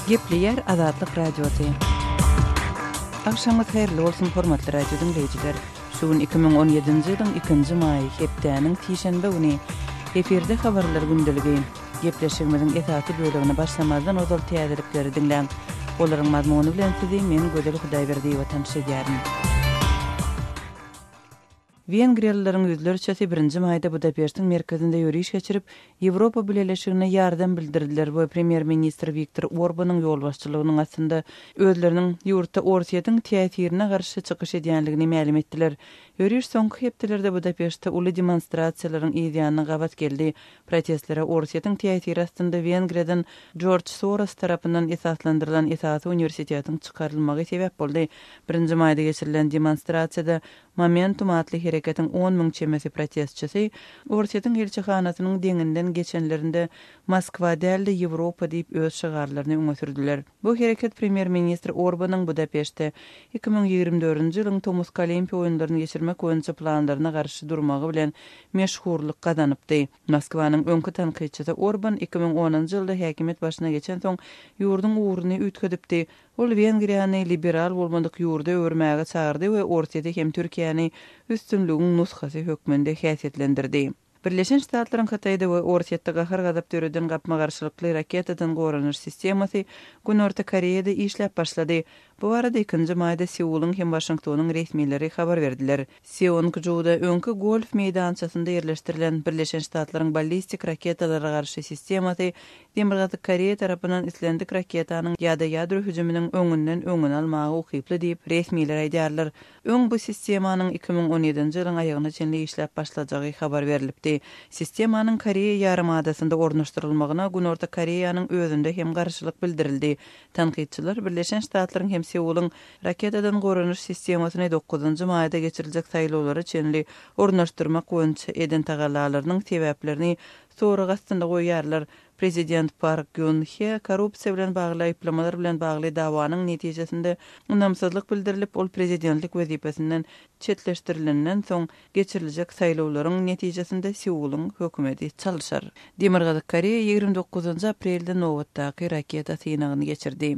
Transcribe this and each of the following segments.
Gepleýär Azatlyk Radiosy. Agşamyňyz haýyrly bolsun, hormatly radio diňleýjiler! Şu gün 2017-nji ýylyň ikinji maýy, hepdäniň sişenbe güni. Efirde Habarlar gündeligi. Gepleşigimiziň esasy bölegine başlamazdan ozal täzelikleri diňläň. Olaryň mazmuny bilen sizi men Gözel Hudaýberdiýewa tanyş edýärin. Wengriýalylaryň ýüzlerçesi birinji maýda Budapeştiň merkezinde ýöriş geçirip, Ýewropa Bileleşigine ýardam bildirdiler we premýer-ministr Wiktor Orbanyň ýolbaşçylygynyň astynda özleriniň ýurtda Orsýetiň täsirine garşy çykyş edýänligini mälim etdiler. Ýöriş soňky hepdelerde Budapeştde uly demonstrasiýalaryň yzýanyna gabat geldi. Protestlere Orsýetiň täsiri astynda Wengriýadan Jorj Soros tarapyndan esaslandyrylan esasy uniwersitetiň çykarylmagy sebäp boldy. Birinji maýda geçirilen demonstrasiýada Momentum atly hereketiň 10 000 çemesi protestçisi Orsýetiň ilçihanasynyň deňinden geçenlerinde Moskwa däl-de Ýewropa diýip öz şygarlaryny öňe sürdüler. Bu hereket premýer-ministr Orbanyň Budapeştde 2024-nji ýylyň tomusky Olimpiýa oýunlaryny geçirmek boýunça planlaryna garşy durmagy bilen meşhurlyk gazanypdy. Moskwanyň öňki tankytçysy Orban 2010-njy ýylda häkimiýet başyna geçensoň ýurduň ugruny üýtgedipdi. Ol Wengriýany liberal bolmadyk ýurda öwürmäge çagyrdy we Orsýeti hem Türkiýäni üstünligiň nusgasy hökmünde häsiýetlendirdi. Birleşen Ştatlaryň Hytaýda we Orsýetde gahar-gazap döreden gapma-garşylykly raketadan goranyş sistemasy Günorta Koreýada işläp başlady. Bu barada ikinji maýda Seulyň hem Waşingtonyň resmileri habar berdiler. Seongjuda öňki golf meýdançasynda ýerleşdirilen Birleşen Ştatlaryň ballistik raketalara garşy sistemasy Demirgazyk Koreýa tarapyndan islendik raketanyň ýa-da ýadro hüjüminiň öňünden öňüni almaga ukyply diýip, resmiler aýdýarlar. Öň bu sistemanyň 2017-nji ýylyň aýagyna çenli işläp başlajagy habar berlipdi. Sistemanyň Koreýa ýarymadasynda ornaşdyrylmagyna Günorta Koreýanyň özünde hem garşylyk bildirildi. Tankytçylar Birleşen Ştatlaryň hem Seulyň raketadan goranyş sistemasyny dokuzynjy maýda geçiriljek saýlawlara çenli ornaşdyrmak boýunça eden tagallalarynyň sebäplerini sorag astynda goýýarlar. Prezident Park Gýun He korrupsiýa bilen bagly aýyplamalar bilen bagly dawanyň netijesinde ynamsyzlyk bildirilip, ol prezidentlik wezipesinden çetleşdirilenden soň geçiriljek saýlawlaryň netijesinde Seulyň hökümeti çalşar. Demirgazyk Koreýa 29 aprelde nobatdaky raketa synagyny geçirdi.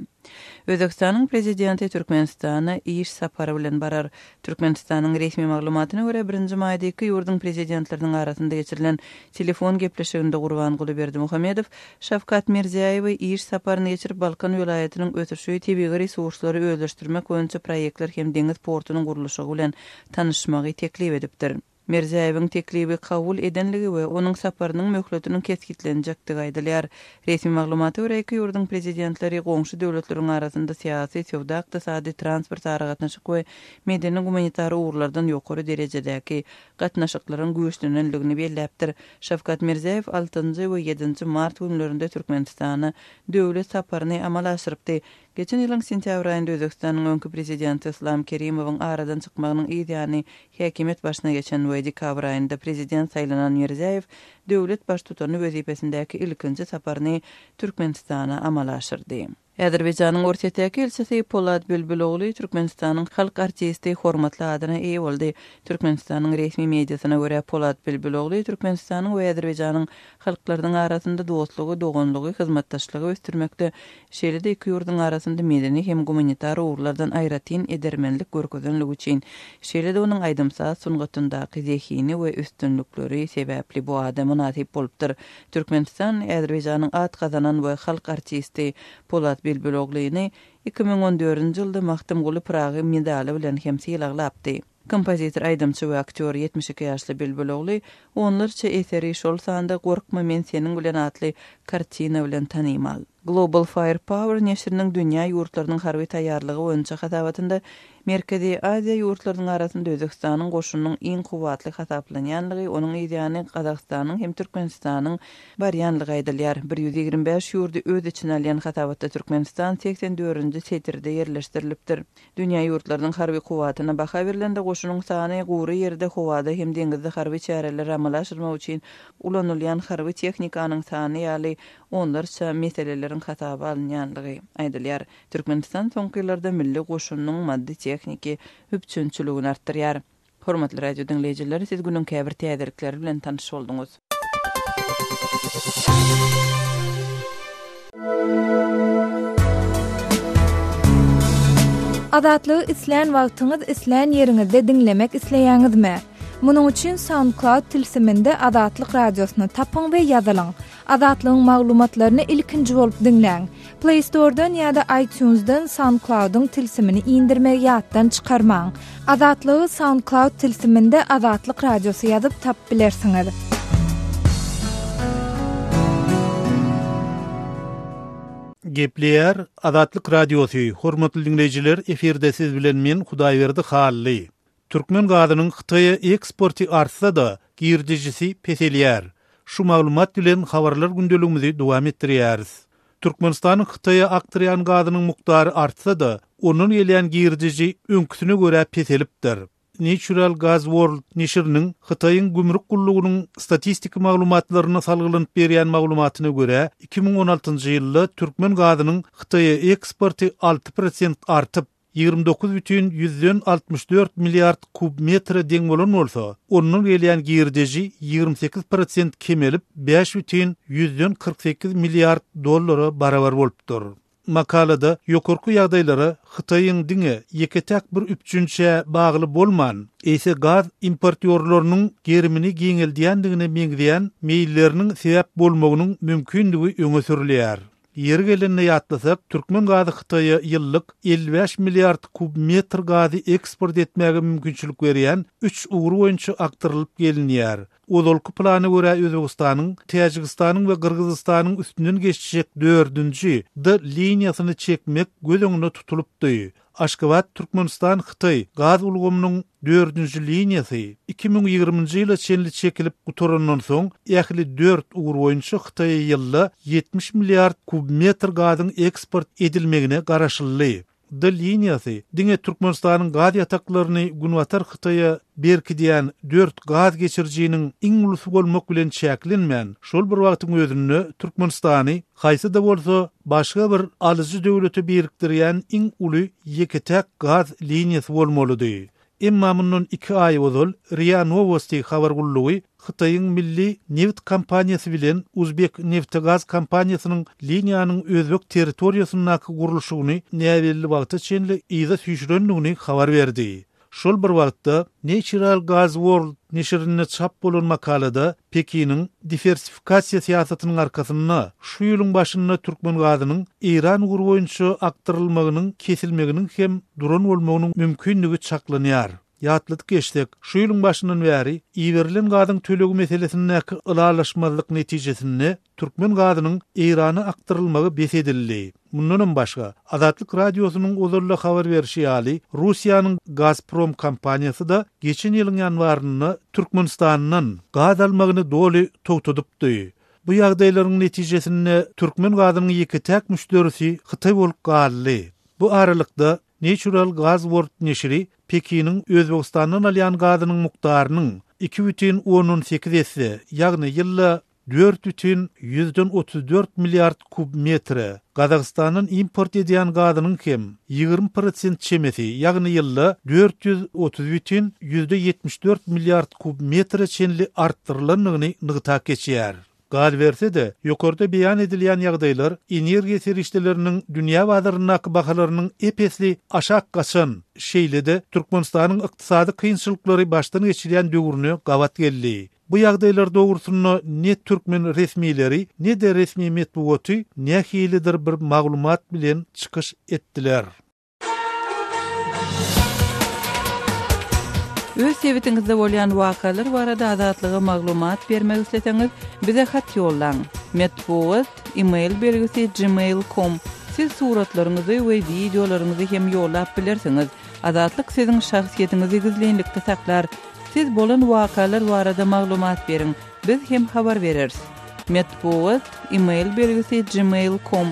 Özbegistanyň Prezidenti Türkmenistana iş sapary bilen barar. Türkmenistanyň resmi maglumatyna görä, birinji maýda iki ýurduň Prezidentleriniň arasynda geçirilen telefon gepleşiginde Gurbanguly Berdimuhamedow Şawkat Mirziýaýewe iş saparyny geçirip, Balkan welaýatynyň ösüşi, tebigy resurslary özleşdirmek boýunça proýektler hem deňiz portunyň gurluşygy bilen tanyşmagy teklip edipdir. Mirziýaýewiň teklibi kabul edenligi we onuň saparynyň möhletiniň kesgitlenjekdigi aýdylýar. Resmi maglumata görä, iki ýurduň prezidentleri goňşy döwletleriň arasynda syýasy, söwda-ykdysady, transport-aragatnaşyk we medeni-gumanitar ugurlardan ýokary derejedäki gatnaşyklaryň güýçlenendigini belläpdir. Şawkat Mirziýaýew altynjy we ýedinji mart günlerinde Türkmenistana döwlet saparyny amala aşyrypdy. Geçen ýylyň sentýabr aýynda Özbegistanyň öňki prezidenti Yslam Kerimowyň aradan çykmagynyň yz ýany häkimiýet başyna geçen we dekabr aýynda prezident saýlanan Mirziýaýew döwlet baştutany wezipesindäki ilkinji saparyny Türkmenistana amala aşyrdy. Azerbaýjanyň Orsýetdäki ilçisi Polad Bülbülogly Türkmenistanyň halk artisti hormatly adyna eýe boldy. Türkmenistanyň resmi mediasyna görä, Polad Bülbülogly Türkmenistanyň we Azerbaýjanyň halklarynyň arasynda dostlugy, doganlygy, hyzmatdaşlygy ösdürmekde şeýle-de iki ýurduň arasynda medeni hem gumanitar ugurlardan aýratyn edermenlik görkezenligi üçin, şeýle-de onuň aýdym-saz sungatyndaky zehini we üstünlikleri sebäpli bu ada mynasyp bolupdyr. Türkmenistan Azerbaýjanyň at gazanan we halk artisti Polat Bilbiloglyny 2014-nji ýylda Magtymguly Pyragy medaly bilen hem sylaglapdy. Kompozitor, aýdymçy we aktýor 72 ýaşly Bilbilogly onlarça eseri, şol sanda Gorkma men seniň bilen atly kartina bilen tanymal. Global Firepower neşiriniň dünýä ýurtlarynyň harby taýýarlygy boýunça hasabatynda Merkezi Aziýa ýurtlarynyň arasynda Özbegistanyň goşunynyň iň kuwwatly hasaplanýanlygy, onuň yzýany Gazagystanyň hem Türkmenistanyň barýanlygy aýdylýar. 125 ýurdy öz içine alýan hasabatda Türkmenistan 84-nji setirde ýerleşdirilipdir. Dünýä ýurtlarynyň harby kuwwatyna baha berlende, goşunyň sany, gury ýerde, howada hem deňizde harby çäreleri amala aşyrmak üçin ulanylýan harby tehnikanyň sany ýaly onlarça meseleleriň hasaba alynýanlygy aýdylýar. Türkmenistan soňky ýyllarda milli goşunynyň maddy-tehniki üpjünçiligini artdyrýar. Hormatly radio diňleýjiler, siz günüň käbir täzelikleri bilen tanyş bolduňyz. Azatlygy islän wagtyňyz, islän ýeriňizde diňlemek isleýäňizmi? Munuň üçin SoundCloud tilsiminde Azatlyk Radiosyny tapyň we ýazylyň. Azatlygyň maglumatlaryny ilkinji bolup diňläň. Play Store-dan ýa-da iTunes-dan SoundCloud-yň tilsimini indirmegi ýatdan çykarmaň. Azatlygy SoundCloud tilsiminde Azatlyk Radiosy ýazyp tapyp bilersiňiz. Gepleýär Azatlyk Radiosy, Hormatly diňleýjiler, efirde siz bilen men Hudaýberdi Hally. Türkmen gazynyň Hytaýa eksporty artsa-da, girdejisi peselýär. Şu maglumat bilen habarlar gündeligimizi dowam etdirýäris. Türkmenistanyň Hytaýa akdyrýan gazynyň mukdary artsa-da, ondan gelýän girdeji öňküsine görä peselipdir. Natural Gas World neşiriniň Hytaýyň gümrük gullugynyň statistiki maglumatlaryna salgylanyp berýän maglumatyna görä, 2016-njy ýylda türkmen gazynyň Hytaýa eksporty 6 prosent artyp, 29,64 milliard kub metre deň bolan bolsa, ondan gelýän girdeji 28 prosent kemelip, 5,48 milliard dollara barabar bolupdyr. Makalada ýokarky ýagdaýlara Hytaýyň diňe ýeke-täk bir üpjünçä bagly bolman, eýse gaz importýorlarynyň gerimini giňeldýändigine meňzeýän meýilleriniň sebäp bolmagynyň mümkindigi öňe sürülýär. Ýeri gelende ýatlasak, türkmen gazy Hytaýa ýyllyk 55 milliard kub metr gazy eksport etmäge mümkinçilik berýän üç ugur boýunça akdyrylyp gelinýär. Ozalky plana görä Özbegistanyň, Täjigistanyň we Gyrgyzystanyň üstünden geçjek dördünji, D liniýasyny çekmek göz öňünde tutulypdy. Aşgabat, Türkmenistan, Hytaý gaz ulgamynyň dördünji liniýasy 2020-nji ýyla çenli çekilip gutarandan soň, ähli dört ugur boýunça Hytaýa ýylda 70 milliard kubmetr gazyň eksport edilmegine garaşyldy. D liniýasy diňe Türkmenistanyň gaz ýataklaryny Günbatar Hytaýa berkidýän dört gaz geçirijiniň iň ulusy bolmak bilen çäklenmän, şol bir wagtyň özünde Türkmenistany haýsy-da bolsa başga bir alyjy döwlete birikdirýän iň uly ýeke-täk gaz liniýasy bolmalydy. Emma mundan iki aý ozal RIA Nowosti habar gullugy Hytaýyň milli nebit kompaniýasy bilen Uzbekneftegaz kompaniýasynyň liniýanyň özbek territoriýasyndaky gurluşygyny näbelli wagta çenli yza süýşürendigini habar berdi. Şol bir wagtda, Natural Gas World neşirinde çap bolan makalada Pekiniň diwersifikasiýa syýasatynyň arkasynda şu ýylyň başynda türkmen gazynyň Eýran ugry boýunça akdyrylmagynyň kesilmeginiň hem duran bolmagynyň mümkindigi çaklanýar. Ýatladyp geçsek, şu ýylyň başyndan bäri iberilen gazyň tölegi meselesindäki ylalaşmazlyk netijesinde türkmen gazynyň Eýrana akdyrylmagy bes edildi. Mundanam başga, Azatlyk Radiosynyň ozal-da habar berşi ýaly, Russiýanyň Gazprom kompaniýasy-da geçen ýylyň ýanwarynda Türkmenistandan gaz almagyny doly togtadypdy. Bu ýagdaýlaryň netijesinde türkmen gazynyň ýeke-täk müşderisi Hytaý bolup galdy. Bu aralykda, Natural Gas World neşiri Pekiniň Özbegistandan alýan gazynyň mukdarynyň 2,8 esse, ýagny ýylda 4,34 milliard kub metre, Gazagystandan import edýän gazynyň hem 20 prosent çemesi, ýagny ýylda 430,74 milliard kub metre çenli artdyrylandygyny nygtap geçýär. Galyberse-de, ýokarda beýan edilýän ýagdaýlar energiýa serişdeleriniň dünýä bazaryndaky bahalarynyň ep-esli aşak gaçan, şeýle-de Türkmenistanyň ykdysady kynçylyklary başdan geçirýän döwrüne gabat geldi. Bu ýagdaýlar dogrusynda ne türkmen resmileri, ne-de resmi metbugaty nähilidir bir maglumat bilen çykyş etdiler. Öz sebitiňizde bolýan wakalar barada Azatlyga maglumat bermek isleseňiz, bize hat ýollaň. Metbugat, e-mail belgisi gmail com. Siz suratlaryňyzy we wideolaryňyzy hem ýollap bilersiňiz. Azatlyk siziň şahsyýetiňizi gizlinlikde saklar. Siz bolan wakalar barada maglumat beriň, biz hem habar bereris. Metbugat, e-mail belgisi gmail com.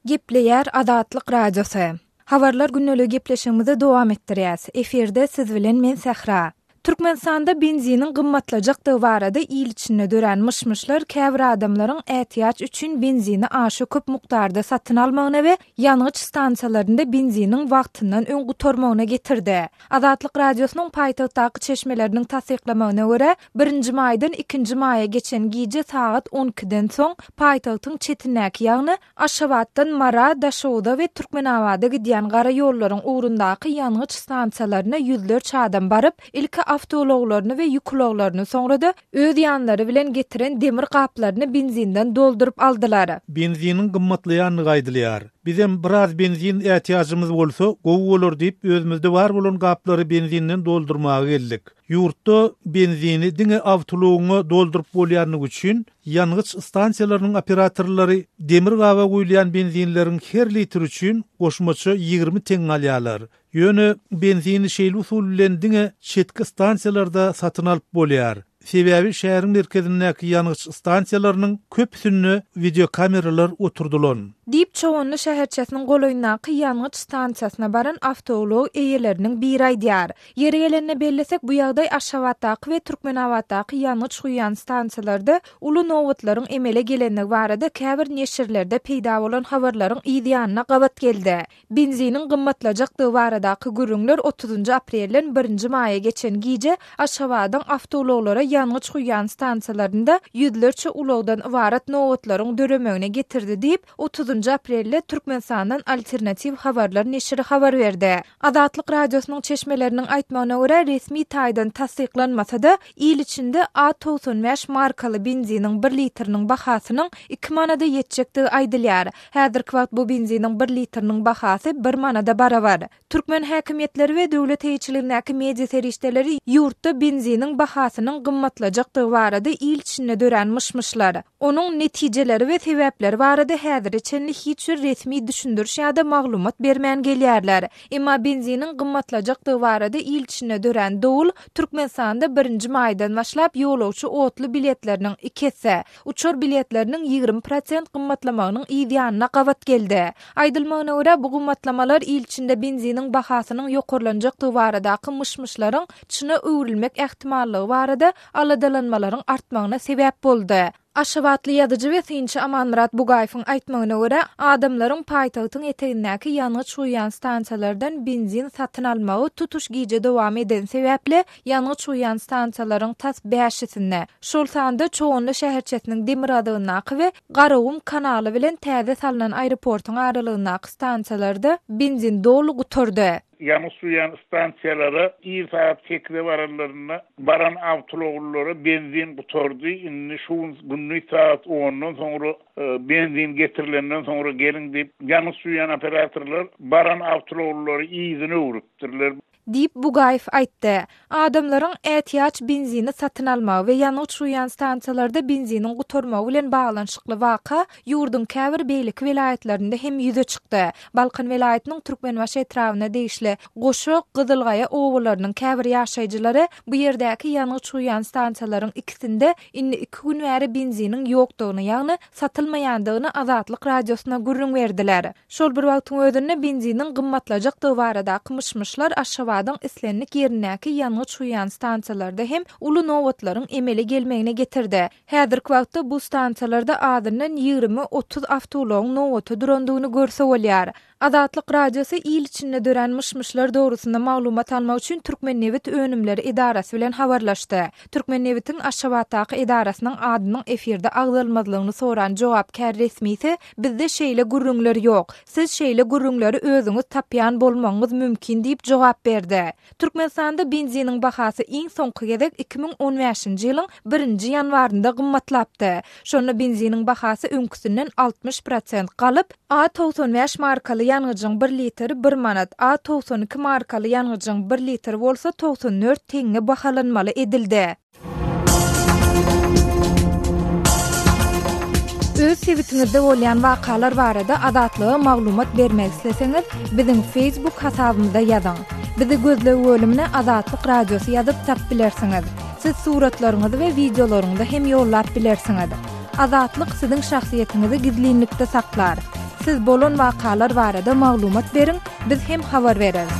Gepleýär Azatlyk Radiosy. Habarlar gündeligi gepleşigimizi dowam etdirýäs. Efirde siz bilen men Sähra. Türkmenistanda benziniň gymmatlajakdygy barada il içinde dörän myş-myşlar käbir adamlaryň ätiýaç üçin benzini aşa köp mukdarda satyn almagyna we ýangyç stansiýalarynda benziniň wagtyndan öň gutarmagyna getirdi. Azatlyk Radiosynyň paýtagtdaky çeşmeleriniň tassyklamagyna görä, birinji maýdan ikinji maýa geçen gije sagat on ikiden soň paýtagtyň çetindäki, ýagny Aşgabatdan Mara, Daşoguza we Türkmenabada gidýän gara ýollaryň ugrundaky ýangyç stansiýalaryna ýüzlerçe adam baryp, ilki awtoulaglaryny we ýük ulaglaryny, soňra-da öz ýanlary bilen getiren demir gaplaryny benzinden dolduryp aldylar. Benziniň gymmatlaýandygy aýdylýar. Bizem biraz benzin ätiýajymyz bolsa, gowy bolar diýip, özümizde bar bolan gaplary benzinden doldurmaga geldik. Ýurtda benzini diňe awtoulagyňa dolduryp bolýandygy üçin, ýangyç stansiýalarynyň operatorlary demir gaba guýulýan benzinleriň her litri üçin goşmaça 20 teňňe alýarlar. Ýöne benzini şeýle usul bilen diňe çetki stansiýalarda satyn alyp bolýar. Sebäbi şäheriň merkezindäki ýangyç stansiýalarynyň köpüsinde wideokameralar oturdylan. Diýip, Çoganly şäherçesiniň golaýyndaky ýangyç stansiýasyna baran awtoulag eýeleriniň biri aýdýar. Ýeri gelende bellesek, bu ýagdaý Aşgabatdaky we Türkmenabatdaky ýangyç guýýan stansiýalarda uly nobatlaryň emele gelendigi barada käbir neşirlerde peýda bolan habarlaryň yz ýanyna gabat geldi. Benziniň gymmatlajakdygy baradaky gürrüňler otuzynjy aprelden birinji maýa geçen gije Aşgabadyň awtoulaglara ýangyç guýýan stansiýalarynda ýüzlerçe ulagdan ybarat nobatlaryň döremegine getirdi diýip, otuzynjy aprelde Türkmenistandan Alternatiw habarlar neşiri habar berdi. Azatlyk Radiosynyň çeşmeleriniň aýtmagyna görä, resmi taýdan tassyklanmasa-da, il içinde A 95 markaly benziniň bir litriniň bahasynyň iki manada ýetjekdigi aýdylýar. Häzirki wagt bu benziniň bir litriniň bahasy bir manada barabar. Türkmen häkimiýetleri we döwlet eýeçiligindäki media serişdeleri ýurtda benziniň bahasynyň gymmatlajakdygy barada il içinde dörän myş-myşlar, onuň netijeleri we sebäpleri barada häzire çenli hiç bir resmi düşündiriş ýa-da maglumat bermän gelýärler. Emma benziniň gymmatlajakdygy barada il içinde dörän dowul Türkmenistanda birinji maýdan başlap ýolagçy otly biletleriniň iki esse, uçar biletleriniň 20 prosent gymmatlamagynyň yz ýanyna gabat geldi. Aýdylmagyna görä, bu gymmatlamalar il içinde benziniň bahasynyň ýokarlanjakdygy baradaky myş-myşlaryň çyna öwrülmek ähtimallygy barada aladalanmalaryň artmagyna sebäp boldy. Aşgabatly ýazyjy we synçy Amanmyrat Bugaýewiň aýtmagyna görä, adamlaryň paýtagtyň etegindäki ýangyç guýýan stansiýalardan benzin satyn almagy tutuş gije dowam edeni sebäpli, ýangyç guýýan stansiýalaryň tas bäşisinde, şol sanda Çoganly şäherçesiniň demirgazygyndaky we Garagum kanaly bilen täze salnan aeroportuň aralygyndaky stansiýalarda benzin doly gutardy. Ýangyç guýýan stansiýalara ir sagat sekize baranlarynda baran awtoulaglylara benzin gutardy, indi şu gün gündiz sagat ondan soňra benzin getirilenden soňra geliň diýip, ýangyç guýýan operatorlar baran awtoulaglylary yzyna öwrüpdirler. Diýip, Bugaýew aýtdy. Adamlaryň ätiýaç benzini satyn almagy we ýangyç guýýan stansiýalarda benziniň gutarmagy bilen baglanyşykly waka ýurduň käbir beýleki welaýatlarynda hem ýüze çykdy. Balkan welaýatynyň Türkmenbaşy etrabyna degişli Goşa, Gyzylgaýa obalarynyň käbir ýaşaýjylary bu ýerdäki ýangyç guýýan stansiýalaryň ikisinde indi iki gün bäri benziniň ýokdugyny, ýagny satylmaýandygyny Azatlyk Radiosyna gürrüň berdiler. Şol bir wagtyň özünde benziniň gymmatlajakdygy baradaky myş-myşlar Aşgabadyň islendik ýerindäki ýangyç guýýan stansiýalarda hem uly nobatlaryň emele gelmegine getirdi. Häzirki wagtda bu stansiýalarda azyndan 20-30 awtoulagyň nobata durandygyny görse bolýar. Azatlyk Radiosy il içinde dörän myş-myşlar dogrusynda maglumat almak üçin Türkmennebit önümleri edarasy bilen habarlaşdy. Türkmennebitiň Aşgabatdaky edarasynyň adynyň efirde agzalmazlygyny soran jogapkär resmisi Bizde şeýle gürrüňler ýok. Siz şeýle gürrüňleri özüňiz tapýan bolmagyňyz mümkin diýip jogap berdi. Türkmenistanda benziniň bahasy iň soňky gezek 2015-nji ýylyň birinji ýanwarynda gymmatlapdy. Şonda benziniň bahasy öňküsinden 60 prosent galyp, A 95 markaly ýangyjyň bir litri bir manat, A 92 markaly ýangyjyň bir litri bolsa 94 teňňe bahalanmaly edildi. Öz sebitiňizde bolýan wakalar barada Azatlyga maglumat bermek isleseňiz, biziň Facebook hasabymyza ýazyň. Bizi gözleg bölümine Azatlyk Radiosy ýazyp tap bilersiňiz. Siz suratlaryňyzy we wideolaryňyzy hem ýollap bilersiňiz. Azatlyk siziň şahsyýetiňizi gizlinlikde saklar. Siz bolan wakalar barada maglumat beriň, biz hem habar bereris.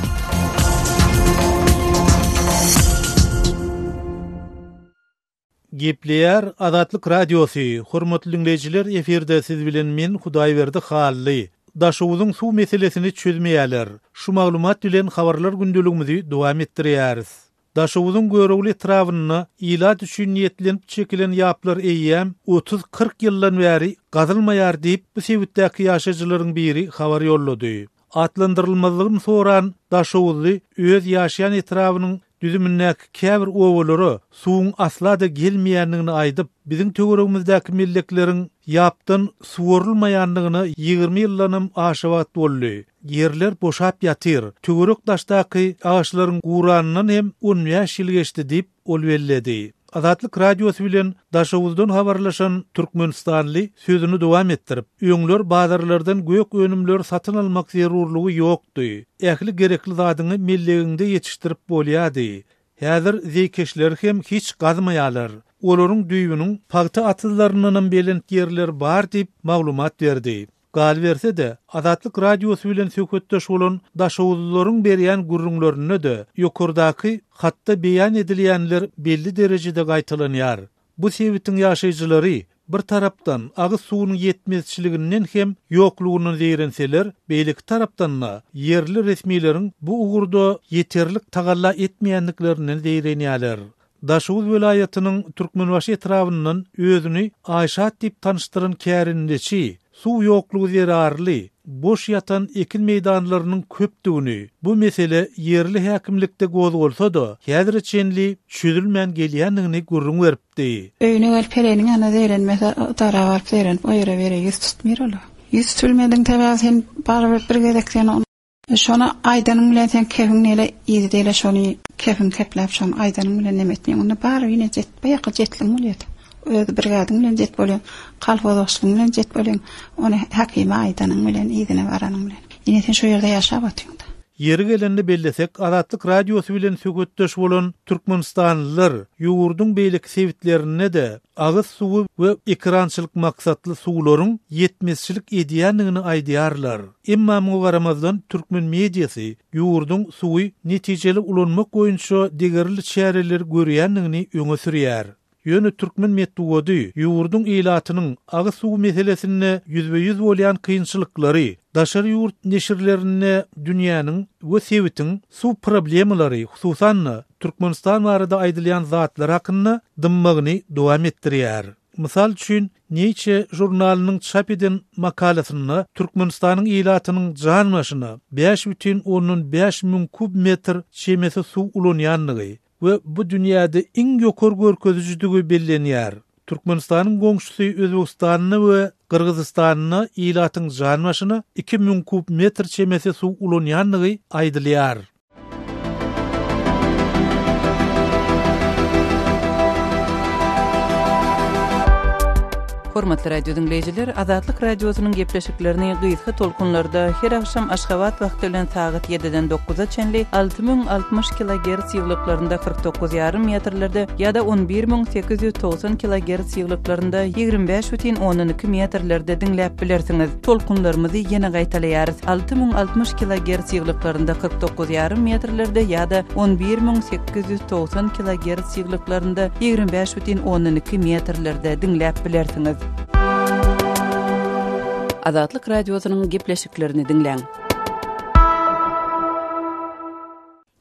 Gepleýär Azatlyk Radiosy, Hormatly diňleýjiler efirde siz bilen men Hudaýberdi Hally. Daşoguzyň suw meselesini çözmeýärler. Şu maglumat bilen habarlar gündeligimizi dowam etdirýäris. Daşoguzyň Görogly etrabynda ilat üçin niýetlenip çekilen ýaplar eýýäm otuz-kyrk ýyldan bäri gazylmaýar diýip, bu sebitdäki ýaşaýjylaryň biri habar ýollady. Atlandyrylmazlygyny soran daşoguzly öz ýaşaýan etrabynyň düzümindäki käbir obalara suwuň asla-da gelmeýändigini aýdyp, biziň töweregimizdäki mellekleriň ýapdan suwarylmaýandygyna 20 ýyldanam aşa wagt boldy. Ýerler boşap ýatyr. Töwerek-daşdaky agaçlaryň guranyndan hem on bäş ýyl geçdi diýip, ol belledi. Azatlyk Radiosy bilen Daşoguzdan habarlaşan türkmenistanly sözüni dowam etdirip, öňler bazarlardan gök önümleri satyn almak zerurlygy ýokdy. Ähli gerekli zadyňy mellegiňde ýetişdirip bolýardy. Häzir zeýkeşleri hem hiç gazmaýarlar. Olaryň düýbüniň pagta atyzlaryndanam belent ýerleri bar diýip, maglumat berdi. Galyberse-de, Azatlyk Radiosy bilen söhbetdeş bolan daşoguzlylaryň berýän gürrüňlerinde-de ýokardaky hatda beýan edilýänler belli derejede gaýtalanýar. Bu sebitiň ýaşaýjylary, bir tarapdan, agyz suwunyň ýetmezçiliginden hem ýoklugyndan zeýrenseler, beýleki tarapdan-da, ýerli resmileriň bu ugurda ýeterlik tagalla etmeýändiklerinden zeýrenýärler. Daşoguz welaýatynyň Türkmenbaşy etrabyndan özüni Aýşat diýip tanyşdyran kärendeçi suw ýoklugy zerarly boş ýatan ekin meýdanlarynyň köpdügini, bu mesele ýerli häkimlikde gozgalsa-da, häzire çenli çözülmän gelýändigini gürrüň beripdi. Öýüne gelip heleýiniň ýanyna zeýrenmese, ydara baryp zeýrenip o ýere bu ýere ýüz tutmyr ol. Ýüz tutubilmediň sebäbi sen barybir bir gezek sen ony Şony aýdanyň bilen seň kefiň nele yzy dele şony kefiň kepläp şony aýdanyň bilen neme etmeň onda bary ýene jet baýaky jetliň bolýada öz brigadyň bilen jet bolýaň kolhozçylygyň bilen jet bolýaň ony häkime aýdanyň bilen yzyna baranyň bilen ine sen şo ýerde ýaşap otyňda. Ýeri gelende bellesek, Azatlyk Radiosy bilen söhbetdeş bolan türkmenistanlylar ýurduň beýleki sebitlerinde-de agyz suwy we ekerançylyk maksatly suwlaryň ýetmezçilik edýändigini aýdýarlar. Emma muňa garamazdan, türkmen mediasy ýurduň suwy netijeli ulanmak boýunça degerli çäreleri görýändigini öňe sürýär. Ýöne türkmen metbugady ýurduň ilatynyň agyz suwy meselesinde ýüzbe-ýüz bolýan kynçylyklary, daşary ýurt neşirlerinde dünýäniň we sebitiň suw problemalary, hususan-da, Türkmenistan barada aýdylýan zatlar hakynda dymmagyny dowam etdirýär. Mysal üçin, Nature žurnalynyň çap eden makalasynda Türkmenistanyň ilatynyň jan başyna 5,5 müň kub metr çemesi suw ulanýandygy we bu dünýäde iň ýokary görkezijidigi bellenýär. Türkmenistanyň goňşusy Özbegistanda we Gyrgyzystanda ilatyň jan başyna 2000 kub metr çemesi suw ulanýandygy aýdylýar. Hormatly radio diňleýjiler, Azatlyk Radiosynyň gepleşiklerini gysga tolkunlarda her agşam Aşgabat wagty bilen sagat 7-den 9-a çenli 6060 kilogerts ýyglyklarynda 49,5 metrlerde ýa-da 11890 kilogerts ýyglyklarynda 25,2 metrlerde diňläp bilersiňiz. Tolkunlarymyzy ýene gaýtalaýarys, 6060 kilogerts ýyglyklarynda 49 ýarym metrlerde ýa-da 11890 kilogerts ýyglyklarynda 25,2 metrlerde diňläp bilersiňiz. Azatlyk Radiosynyň gepleşiklerini diňläň.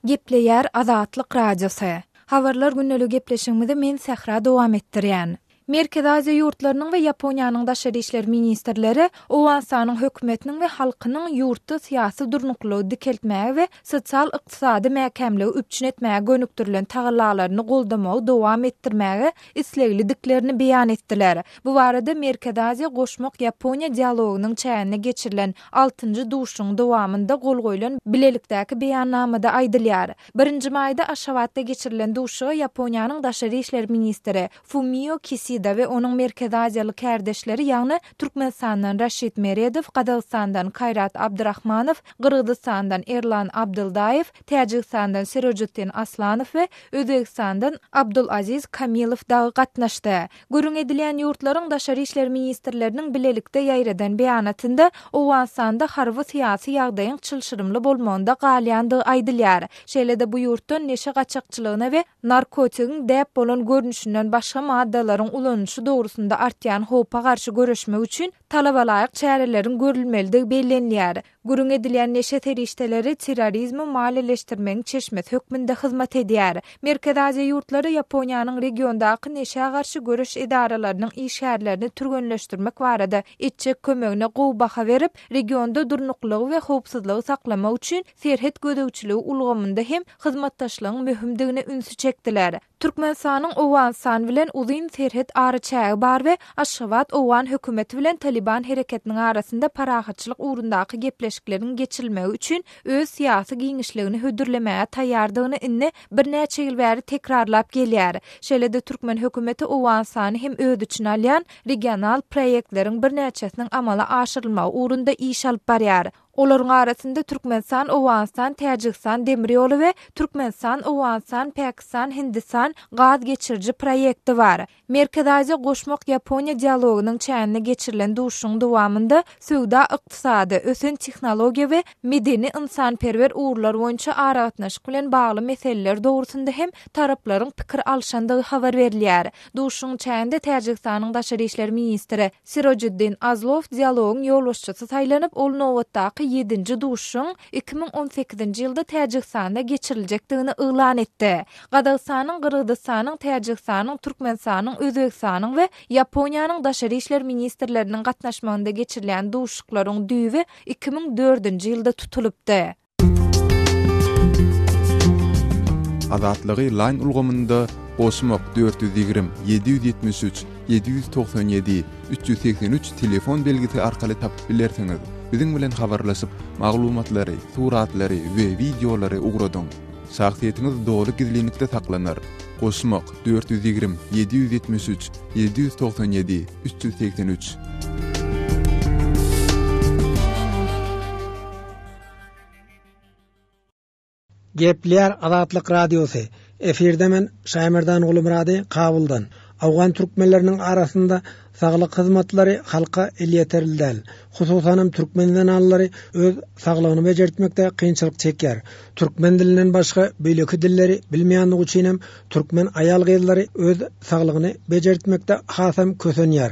Gepleýär Azatlyk Radiosy. Habarlar gündeliği gepleşigimizi men Sähra dowam etdirýän. Merkezi Aziýa ýurtlarynyň we Ýaponiýanyň daşary işler ministrleri Owganystanyň hökümetiniň we halkynyň ýurtda syýasy durnuklylygy dikeltmäge we sosial-ykdysady mäkämligi üpjün etmäge gönükdirilen tagallalaryny goldamagy dowam etdirmäge isleglidiklerini beýan etdiler. Bu barada Merkezi Aziýa goşmak Ýaponiýa dialogynyň çäginde geçirilen altynjy duşuşygyň dowamynda gol goýlan bilelikdäki beýannamada aýdylýar. Birinji maýda Aşgabatda geçirilen duşuşyga Ýaponiýanyň daşary işler ministri Fumio Kisida. Kişida we onuň Merkezi Aziýaly kärdeşleri, ýagny Türkmenistandan Raşid Meredow, Gazagystandan Kaýrat Abdyrahmanow, Gyrgyzystandan Erlan Abdyldaýew, Täjigistandan Sirojiddin Aslanow we Özbegistandan Abdulaziz Kamilow dagy gatnaşdy. Gürrüň edilýän ýurtlaryň daşary işler ministrleriniň bilelikde ýaýradan beýanatynda Owganystanda harby-syýasy ýagdaýyň çylşyrymly bolmagynda galýandygy aýdylýar. Şeýle-de bu ýurtdan neşe gaçakçylygyna we narkotigiň däp bolan görnüşinden başga maddalaryň ulanylyşy dogrusynda artýan howpa garşy göreşmek üçin talabalaýyk çäreleriň görülmelidigi bellenilýär. Gürrüň edilýän neşe serişdeleri terrorizmi maliýeleşdirmegiň çeşmesi hökmünde hyzmat edýär. Merkezi Aziýa ýurtlary Ýaponiýanyň regiondaky neşä garşy göreş edaralarynyň işgärlerini türgenleşdirmek barada etjek kömegine gowy baha berip, regionda durnuklylygy we howpsuzlygy saklamak üçin serhet gözegçiligi ulgamynda hem hyzmatdaşlygyň möhümdigine ünsi çekdiler. Türkmenistanyň Owganystan bilen uzyn serhet araçägi bar we Aşgabat owgan hökümeti bilen Talyban hereketiniň arasynda parahatçylyk ugrundaky gepleşikleriň geçirilmegi üçin öz syýasy giňişligini hödürlemäge taýýardygyny indi birnäçe ýyl bäri tekrarlap gelýär. Şeýle-de türkmen hökümeti Owganystany hem öz içine alýan regional proýektleriň birnäçesiniň amala aşyrylmagy ugrunda iş alyp barýar. Olaryň arasynda Türkmenistan, Owganystan, Täjigistan demir ýoly we Türkmenistan, Owganystan, Pakistan, Hindistan gaz geçiriji proýekti bar. Merkezi Aziýa goşmak Ýaponiýa dialogynyň çäginde geçirilen duşuşygyň dowamynda söwda-ykdysady, ösen tehnologiýa we medeni-ynsanperwer ugurlar boýunça aragatnaşyk bilen bagly meseleler dogrusynda hem taraplaryň pikir alşandygy habar berilýär. Duşuşygyň çäginde Täjigistanyň daşary işler ministri Sirojiddin Azlow dialogyň ýolbaşçysy saýlanyp, ol nobatdaky ýedinji duşuşygyň 2018-nji ýylda Täjigistanda geçiriljekdigini yglan etdi. Gazagystanyň, Gyrgyzystanyň, Täjigistanyň, Türkmenistanyň, Özbegistanyň we Ýaponiýanyň daşary işler ministrleriniň gatnaşmagynda geçirilýän duşuşyklaryň düýbi 2004-nji ýylda tutulypdy. Azatlygy Line ulgamynda goşmak 420 773 797 383 telefon belgisi arkaly tapyp bilersiňiz. Biziň bilen habarlaşyp, maglumatlary, suratlary we wideolary ugradyň. Şahsyýetiňiz doly gizlinlikde saklanar. Goşmak 420 773 797 383. Gepleýär Azatlyk Radiosy, Efirde men Şaýmerdan Gulumyrady Kabuldan. Owgan türkmenleriniň arasynda saglyk hyzmatlary halka elýeterli däl. Hususanam türkmen zenanlary öz saglygyny bejertmekde kynçylyk çekýär. Türkmen dilinden başga beýleki dilleri bilmeýänligi üçinem türkmen aýal-gyzlary öz saglygyny bejertmekde hasam kösenýär.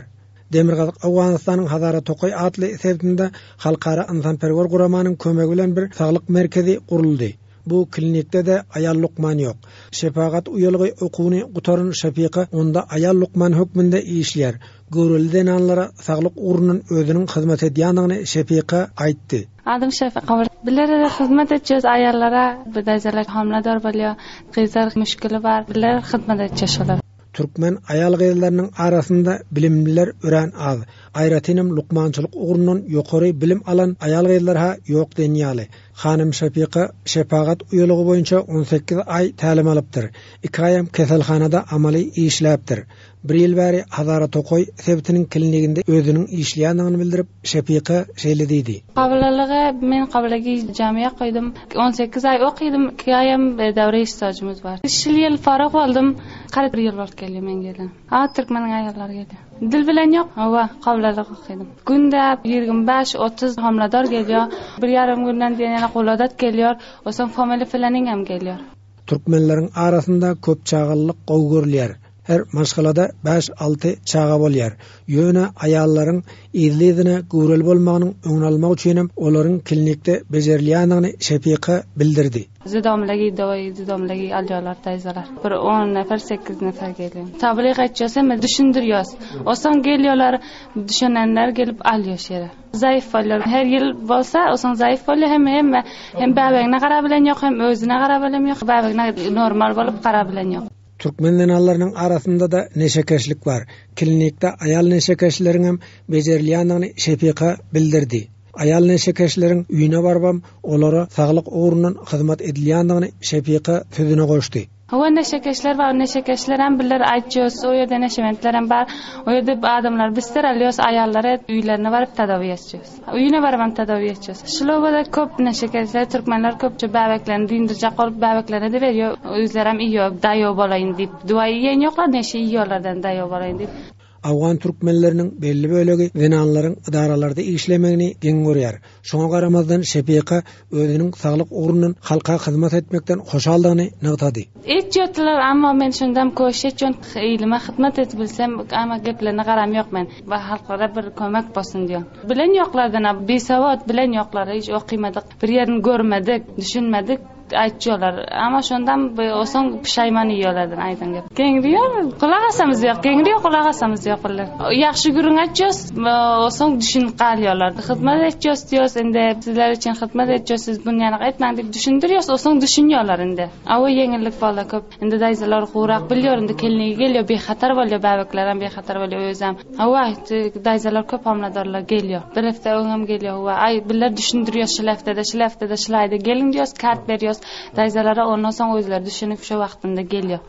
Demirgazyk Owganystanyň Hazara tokaý atly sebitinde halkara ynsanperwer guramanyň kömegi bilen bir saglyk merkezi guruldy. Bu klinikde-de aýal lukman ýok. Şepagat uýalygy okuwyny gutaran Şefika onda aýal lukman hökmünde işleýär. Göwreli zenanlara saglyk ugrundan özüniň hyzmat edýändigini Şefika aýtdy. Adym Şefika bolup, bilerede hyzmat etjez aýallara, bu daýzalar hamladar bolýar, gyzlar müşgili bar, biler hyzmat etjez şolara. Türkmen aýal-gyzlarynyň arasynda bilimliler örän az. Aýratynam lukmançylyk ugrundan ýokary bilim alan aýal-gyzlar-ha ýok diýen ýaly. Hanym Şefika şepagat uýalygy boýunça 18 aý tälim alypdyr. Iki aýam keselhanada amaly işläpdir. Bir ýyl bäri Hazara tokaý sebitiniň kliniginde özüniň işleýändigini bildirip, Şefika şeýle diýdi. Kabulalyga men kabulagi jamiýa okadym. 18 aý okadym, iki aýam döwre stajymyz bar. Şul ýyl faryg boldum. Garyp bir ýyl bolup gelýär meň gelen. A türkmeniň aýallary gelýär. Dil bilen ýok. Hawa, kabulalyk okadym. Günde 25, 30 hamladar gelýär. Bir ýarym günden diýen ýaly guladat gelýär. Onsoň family fileniňem gelýär. Türkmenleriň arasynda köp çagalylyk gowy görülýär. Her maşgalada bäş-alty çaga bolýar. Ýöne aýallaryň yzly-yzyna göwreli bolmagynyň öňüni almak üçinem olaryň klinikde bejerilýändigini Şefika bildirdi. Züdomligi doý, züdomligi alýarlar daýzalar. Bir on nefer, sekiz nefer gelýär. Tablyk etýäs hem düşündirýäs. Onsoň gelýärler, düşünenler gelip alýar şeýle. Zaýyf bolýar. Her ýyl bolsa, onsoň zaýyf bolýar hem hemme hem bäbegine garabilen ýok, hem özüne garabilen ýok, bäbegine normal bolup garabilen ýok. Türkmen zenanlarynyň arasynda-da neşekeşlik bar. Klinikde aýal neşekeşleriňem bejerilýändigini Şefika bildirdi. Aýal neşekeşleriň öýüne barybam, olara saglyk ugrundan hyzmat edilýändigini Şefika sözüne goşdy. Hawa neşekeşler bar, neşekeşlerem birler aýtýos, o ýerde neşebentlerem bar. O ýerde adamlar bister alýos, aýallara öýlerine baryp tadawi etýos. Öýüne barybam tadawi etýos. Şul obada köp neşekeşler, türkmenler köpçe bäbeklerini dyndyjak bolup bäbeklerine-de berýär, özlerem iýýär, daýaw bolaýyn diýip. Duwa iýen ýoklar, neşe iýýärlerden daýaw bolaýyn diýip. Owgan türkmenleriniň belli bölegi zenanlaryň edaralarda işlemegini geň görýär. Şoňa garamazdan Şepika özüniň saglyk ugrundan halka hyzmat etmekden hoşaldygyny nygtady. Etýärdiler, amma men şondam köşi etýän, ilime hyzmat edip bilsem, amma geplerine garam ýok men. Halklara bir kömek bolsun diýen. Bilen ýoklardan-a, bisowat bilen ýoklar, hiç okymadyk, bir ýerini görmedik, düşünmedik. Aýtýarlar. Amma şondam bolsaň pişaýman iýýärlerden aýdan gep. Geňri ýok, gulak asamyz ýok. Geňri ýok, gulak asamyz ýok bular. Ýagşy gürrüň aýtýas, soň düşünip galýarlar. Hyzmat etýäs diýýäs, indi sizler üçin hyzmat etýäs, siz buny ýanak etmäň diýip düşündirýäs, soň düşünýärler indi. Awa ýeňillik boldy köp. Indi daýzalar gurak bilýär, indi kelnigi gelýär, behatar bolýar, bäbeklerem behatar bolýar, özem. Hawa, daýzalar köp hamladarlar gelýär. Bir hepde öňem gelýär, hawa. Aý, bizler düşündirýäs, şul hepdede, şul hepdede, şul aýda geliň diýýäs, kart berýäs daýzalara, ondan soň özleri düşünip şo wagtynda gelýär.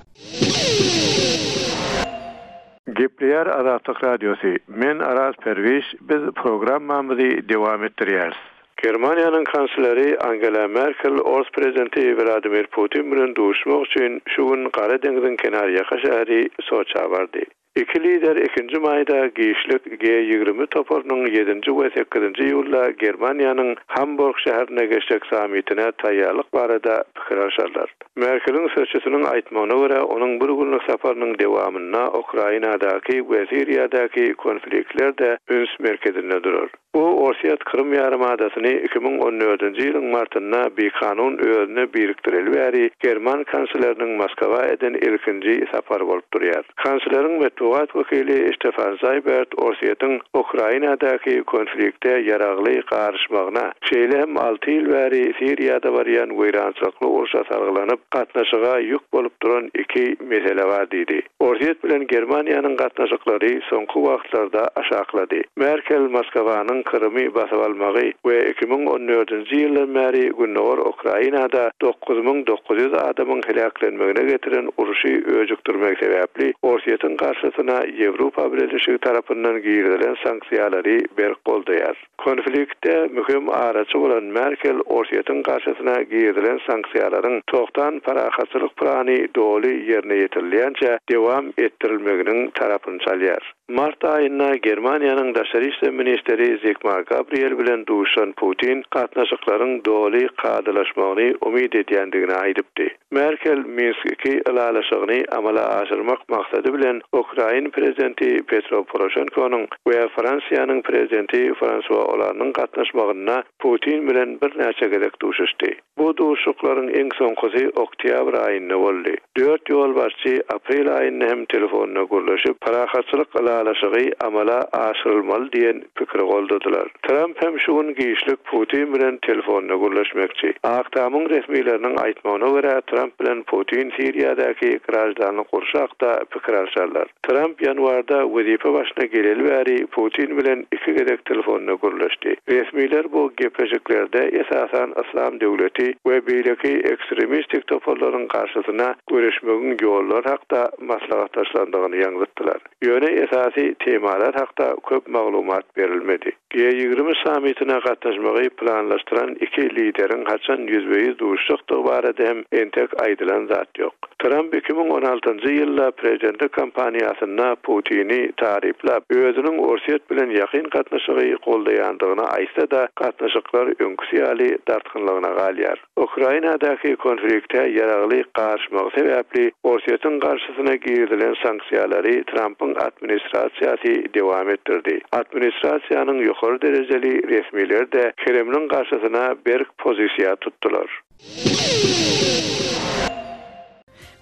Gepleýär Azatlyk Radiosy, Men Araz Perwiş, biz programmamyzy dowam etdirýäris. Germaniýanyň kansleri Angela Merkel ors prezidenti Wladimir Putin bilen duşmak üçin şu gün Gara deňziň kenarýaka şäheri Soça bardy. Iki lider ikinji maýda giçlik G 20 toparynyň ýedinji we sekizinji iýulda Germaniýanyň Hamburg şäherinde geçjek sammitine taýýarlyk barada pikir alşarlar. Merkeliň sözçüsiniň aýtmagyna görä, onuň bir günlük saparynyň dowamynda Ukrainadaky we Siriýadaky konfliktler-de üns merkezinde durar. Bu Orsýet Krym ýarymadasyny 2014-nji ýylyň martynda bikanun özüne birikdireli bäri german kansleriniň Moskwa eden ilkinji sapary bolup durýar. Kansleriň metbugat wekili Ştefan Zaýbert Orsýetiň Ukrainadaky konflikte ýaragly garyşmagyna, şeýle hem alty ýyl bäri Siriýada barýan weýrançylykly urşa salgylanyp, gatnaşyga ýük bolup duran iki mesele bar diýdi. Orsýet bilen Germaniýanyň gatnaşyklary soňky wagtlarda aşaklady. Merkel Moskwanyň Krymy basyp almagy we 2014-nji ýyldan bäri gündogar Ukrainada 9900 adamyň heläklenmegine getiren urşy öjükdirmegi sebäpli Orsýetiň garşysyna Ýewropa Bileleşigi tarapyndan girizilen sanksiýalary berk goldaýar. Konfliktde möhüm araçy bolan Merkel Orsýetiň garşysyna girizilen sanksiýalaryň togtan parahatçylyk plany doly ýerine ýetirilýänçä dewam etdirilmeginiň tarapyny çalýar. Mart aýynda Germaniýanyň daşary işler ministri Zigmar Gabriel bilen duşuşan Putin gatnaşyklaryň doly kadalaşmagyny umyt edýändigini aýdypdy. Merkel Minsk II ylalaşygyny amala aşyrmak maksady bilen ukrain prezidenti Petro Poroşenkonyň we Fransiýanyň prezidenti Fransua Olandyň gatnaşmagynda Putin bilen birnäçe gezek duşuşdy. Bu duşuşyklaryň iň soňkusy oktýabr aýynda boldy. Dört ýolbaşçy aprel aýynda hem telefonda gürleşip, parahatçylyk ylalaşygy amala aşyrylmaly diýen pikiri goldadylar. Tramp hem şu gün giçlik Putin bilen telefonda gürleşmekçi. Ak Tamyň resmileriniň aýtmagyna görä, Tramp bilen Putin Siriýadaky graždanlyk urşy hakda pikir alşarlar. Tramp ýanwarda wezipe başyna geleli bäri Putin bilen iki gezek telefonda gürleşdi. Resmiler bu gepleşiklerde esasan Yslam döwleti we beýleki ekstremistik toparlaryň garşysyna göreşmegiň ýollary hakda maslahatlaşylandygyny ýaňzytdylar. Ýöne esasy temalar hakda köp maglumat berilmedi. G 20 sammitine gatnaşmagy planlaşdyran iki lideriň haçan ýüzbe-ýüz duşjakdygy barada hem entek aýdylan zat ýok. Tramp 2016-njy ýylda prezidentlik kampaniýasynda Putini taryplap, özüniň Orsýet bilen ýakyn gatnaşygy goldaýandygyny aýtsa-da, gatnaşyklar öňküsi ýaly dartgynlygyna galýar. Ukrainadaky konflikte ýaragly garyşmagy sebäpli Orsýetiň garşysyna girizilen sanksiýalary Trampyň administrasiýasy dowam etdirdi. Administrasiýanyň ýokary derejeli resmileri-de Kremliň garşysyna berk pozisiýa tutdular.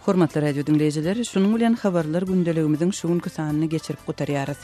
Hormatly radio diňleýjiler, şunuň bilen habarlar gündeligimiziň şu günki sanyny geçirip gutarýarys.